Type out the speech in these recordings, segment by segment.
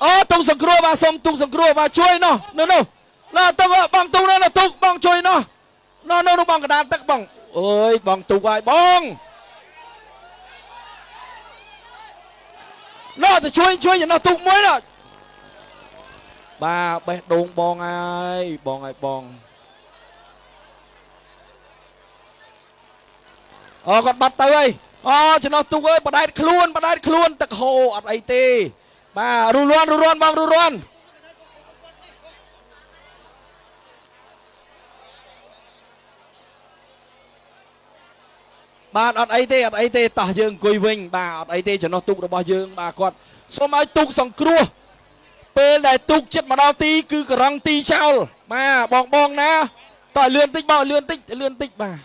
អូទុកសង្គ្រោះបាទសុំទុកសង្គ្រោះបាទជួយនោះនោះនោះនោះទុកបងទុកនោះទុកបងជួយនោះនោះនោះបងកដាលទឹកបងអើយបងទុកហើយបងនោះទៅជួយជួយនោះទុកមួយនោះបាទបេះដូងបងហើយបងហើយបងអូគាត់បាត់ទៅហើយអូចំណោះទុកអើយបដែតខ្លួនបដែតខ្លួនទឹកហូរអត់អីទេបាទរុះរាន់រុះរាន់បងរុះរាន់បាទអត់អីទេអត់អីទេតោះយើងអង្គុយវិញបាទអត់អីទេចំណោះទុករបស់យើងបាទគាត់សូមឲ្យទុកសង្គ្រោះពេលដែលទុកចិត្តមកដល់ទីគឺករងទីចោលបាទបងបងណាតោះលឿនតិចបងលឿនតិចលឿនតិចបាទ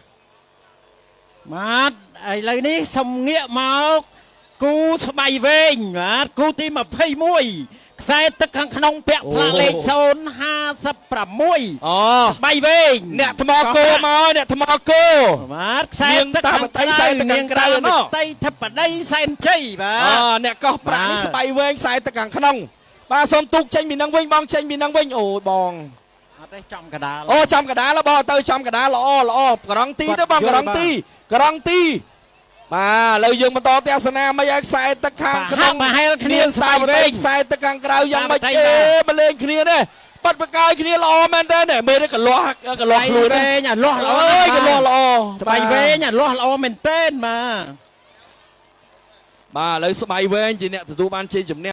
បាទឥឡូវនេះសូមងាកមកគូស្បៃវែងបាទគូទី21ខ្សែទឹកខាងក្នុងពាក់ផ្លាកលេខ056 អូ ស្បៃវែង អ្នកថ្មគោមកអ្នកថ្មគោ បាទខ្សែទឹកខាង នាងតាបតីសែនទឹកខាងក្រៅណោះ តីធិបតីសែនជ័យបា អ ទ អ្នកកោះប្រាក់នេះ បាទ ស្បៃវែងខ្សែទឹកខាងក្នុងបាទសូមទូកចេញពីនឹងវិញបងចេញពីនឹងវិញអូយបង អត់ទេចំកដាល អូចំកដាលបងទៅចំកដាលល្អល្អក្រងទីទៅបង គាត់ ក្រងទីក្រងទីបាទឥឡូវយើងបន្តទស្សនាមិនឲ្យខ្សែទឹកខាងក្នុង ប្រហាក់ប្រហែលគ្នា នាង ស្បៃ តាប វែង តីខ្សែទឹកខាងក្រៅយ៉ាងម៉េច តាបតី អេ បាទ មកលេងគ្នានេះបាត់បកាយគ្នាល្អមែនតើនេះមើលនេះកលាស់កលាស់ ស្បៃ ខ្លួន វែងអាលាស់ល្អ អើយកលាស់ល្អ ស្បៃវែងអាលាស់ល្អមែនទែនបាទ បាទឥឡូវស្បៃវែងជាអ្នកទទួលបានជ័យជំនះ។